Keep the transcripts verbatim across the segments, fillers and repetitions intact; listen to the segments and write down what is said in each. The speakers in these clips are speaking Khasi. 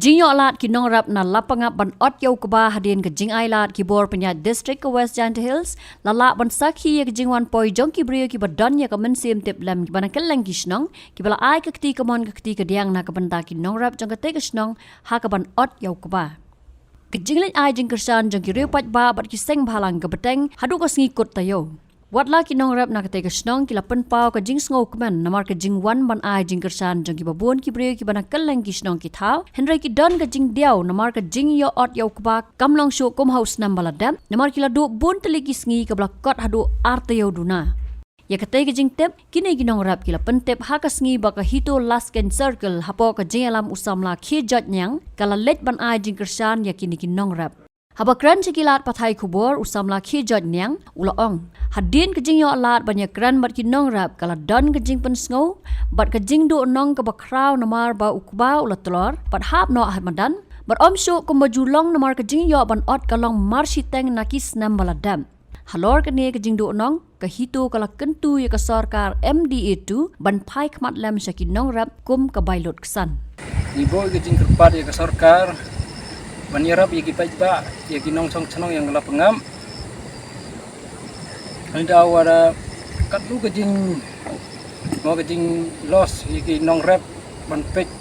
Jingïoh lad ki nongrep na Lapangap ban ot ïa u kba hadien ka jingai lad ki bor pynïaid district ka West Jaintia Hills la lah ban sakhi ïa ka jingwan poi jong ki briew kiba don ïa ka mynsiem tip lem kiba na kylleng ki shnong kiba la ai ka kti kamon ka kti kadiang na ka bynta ki nongrep jong katei ka shnong ha kaban ot ïa u kba. Ka jingleit ai jingkyrshan jong ki riew paidbah bad ki seng bhalang ka bteng haduh ka sngi kut taïew. Watla ki nongrep na katei ka shnong ki la pynpaw ka jingsngewkmen namar ka jingwan ban ai jingkyrshan jong kiba bun ki briew kiba na kylleng ki shnong ki thaw, hynrei ki don ka jingdiaw namar ka jingïoh ot ïa u kba kam long shuh kum ha u snem ba la dep namar ki la duh bun tylli ki sngi kaba la kot haduh ar taïew duna. Ïa katei ka jingtip kine ki nongrep ki la pyntip ha ka sngi ba ka HITO Laskein Circle hapoh ka jingïalam u samla Khie Jot Niang ka la leit ban ai jingkyrshan ïa kine ki nongrep. Haba kren sha ki lad pathai khubor u samla Khie Jot Niang u la ong, hadien ka jingïoh lad ban ïakren bad ki nongrep ka la don ka jingpynsngew bad ka jingduh nong kaba khraw namar ba u kba u la tlor bad hap noh ha madan bad ym shuh kumba ju long namar ka jingïoh ban ot ka long marshiteng na ki snem ba la dep. Halor kane ka jingduh nong, ka HITO ka la kyntu ïa ka sorkar MDA two ban phai khmat lem sha ki nongrep kum ka bai lut ksan. Ngi buh ka jingkyrpad ïa ka sorkar ban ïarap ïa ki paidbah, ïa ki nongshong shnong ïa ka Lapangap. Hynda wada katno ka jing, mo ka jingloss ïa ki nongrep ban peit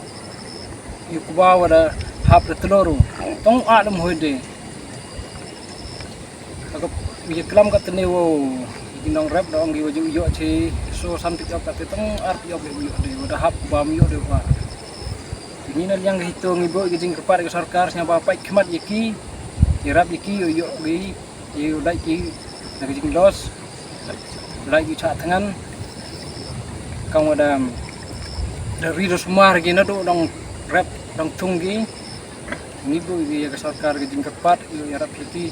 ïa u kba wada hap da tlor u. Tang ah lem hoi de. Ka, ka, ïa klam ka tne wo, ki nongrep da ong ki wa ju ïoh chi, so san peit ïoh ka te tang ar peit ïoh ki ïoh de, wa da hap bam ïoh de wa. Ngi na liang HITO ngi buh ki jingkyrpad ka sorkar sngewbha peit khmat ïa ki, ïarap ïa ki ïoh ïoh ki, ïoh lait ki, na ki jingloss, lait ki chah thngan, kam wa da, da ri da sumar ki na do dang rep, dang thung ki, ngi buh ki ïa ka sorkar ki jingkyrpad, ïoh ïarap ïa ki.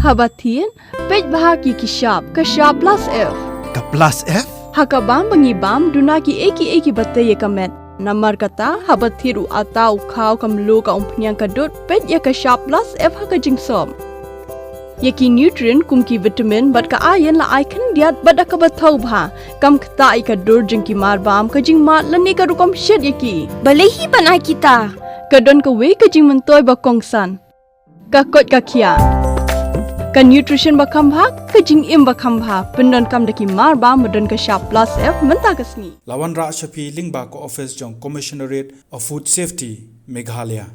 Haba thied, peit bha ki ki shap, ka shap plus F. Ka plus F? Ha ka bam ba ngi bam, duna ki ei ki ei kiba tei ïa ka met. Namar kata, haba thied u ata u khaw ka mluh ka umphniang ka dud, peit ïa ka shap plus F ha ka jingsop. Ïa ki nutrient kum ki vitamin bad ka iron la ai khyndiat bad da kaba thaw bha. Kam ktah ïa ka dur jong ki mar bam, ka jingmad lane ka rukom shet ïa ki. Balei hi ban ai kita? Ka don kawei ka jingmyntoi ba kongsan. Ka koit ka khiah. Ka nutrition ba kham bha, ka jingim ba kham bha. Pyndonkam da ki mar bam ba don ka shap plus F mynta ka sngi. La wanrah sha phi lyngba ka office jong Commissionerate of Food Safety, Meghalaya.